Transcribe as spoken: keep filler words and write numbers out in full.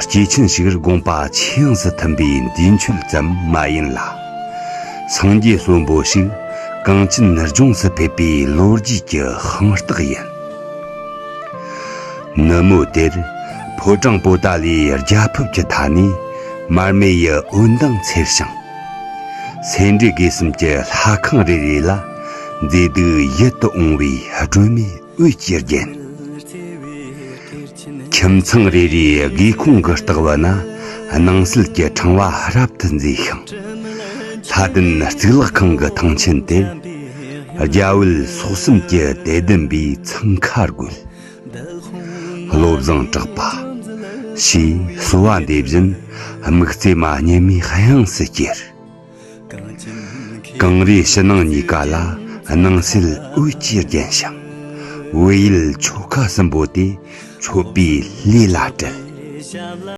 སྐྱེས་ཆེན་ཞིག་དགོངས་པ་ཆེས་ཡངས་སུ་ཐིམ་པའི་མཛེས་མཆོད་ཙམ་མ་ཡིན་ལ། སངས་རྒྱས་གསོན་པོ་ཞིག་གངས་ཅན་ལྗོངས་སུ་ཕེབས་པའི་ལོ་རྒྱུས་ཀྱི་ཤིང་རྟ་ཡིན། ནུབ་མོ་དེར་ཕོ་བྲང་པོ་ཏཱ་ལའི་རྒྱ་ཕིབས་ཀྱི་མཐའ་ནས་མར་མེ་ཡི་འོད་མདངས་འཚེར་ཞིང་། སེ་འབྲས་དགེ་གསུམ་གྱི་ལྷ་ཁང་རེ་རེ་ལ་མཛེས་སྡུག་ཡིད་དུ་འོང་བའི་སྒྲོན་མེ་འོད་ཀྱིས་བརྒྱན། ཁྱིམ་ཚང་རེ་རེའི་སྒེའུ་ཁུང་གི་ལྟག་བུ་ན་སྣང་གསལ་གྱི་ཕྲེང་བ་རབ་ཏུ་མཛེས་ཤིང་། ལྷ་ལྡན་གཙུག་ལག་ཁང་གི་ཐང་ཆེན་དེར་རྒྱ་བལ་སོག་གསུམ་གྱི་དད་ལྡན་པའི་འཚང་ཁ་རྒོད། བློ་བཟང་གྲགས་པ་ཞེས་གསོལ་བ་འདེབས་བཞིན་དམིགས་བརྩེ་མ་སྙེ་མའི་དབྱངས་སུ་གྱེར། གངས་རིའི་ཕྱི་ནང་གཉིས་ཀ་ལ་སྣང་གསལ་འོད་ཀྱིས་བརྒྱན་ཞིང་། བོད་ཡུལ་ཆོལ་ཁ་གསུམ་པོ་དེ་མཆོད་པའི་ལས་ལ་སྤྲུལ།